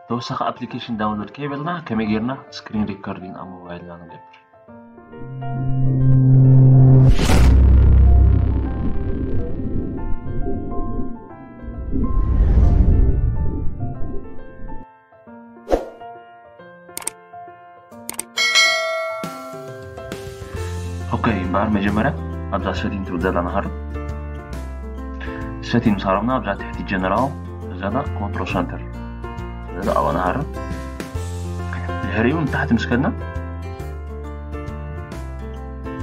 ተወሳኺ ኣፕሊኬሽን ዳውንሎድ ከይበልና ከመይ ጌርና ስክሪን ሪከርዲንግ ኣብ ሞባይልና ንገብር? ኦኬ እምበኣር መጀመርያ ኣብዛ ሰቲንግ ትብል ዘላ ንሃርም። ሰቲንግ ምስ ሃረምና ኣብዛ ትሕቲ ጀነራል ዘላ ኮንትሮል ሰንተር ዘላ ኣብኣ ንሃርም። ድሕሪኡ ንታሕቲ ምስ ከድና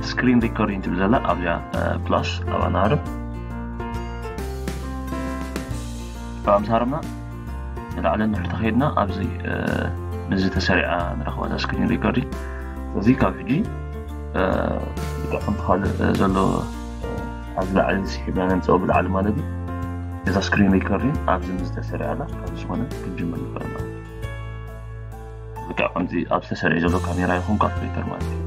ስክሪን ሪከርዲንግ ትብል ዘላ ኣብዚኣ ፕላስ ኣብኣ ንሃርም። ኣብኣ ምስ ሃረምና ንላዕሊ ንድሕሪ ተኸይድና ኣብዚ ምስዚ ተሰሪዓ ንረኽባ እዛ ስክሪን ሪከርዲንግ። ስለዚ ካብ ሕጂ ብጣዕሚ ከምቲ ካልእ ዘሎ ኣብዚ ላዕሊ ስሒብና ነምፅኦ ብላዕሊ ማለት እዩ። እዛ ስክሪን ሪከርዲንግ ኣብዚ ምስ ተሰሪዓ ኣላ፣ ካብዚ ዝኾነ ክንጅምር ንኽእል ማለት እዩ። ልክዕ ከምዚ ኣብ ዝተሰርዐ ዘሎ ካሜራ ይኹን ካልኩሌተር ማለት እዩ።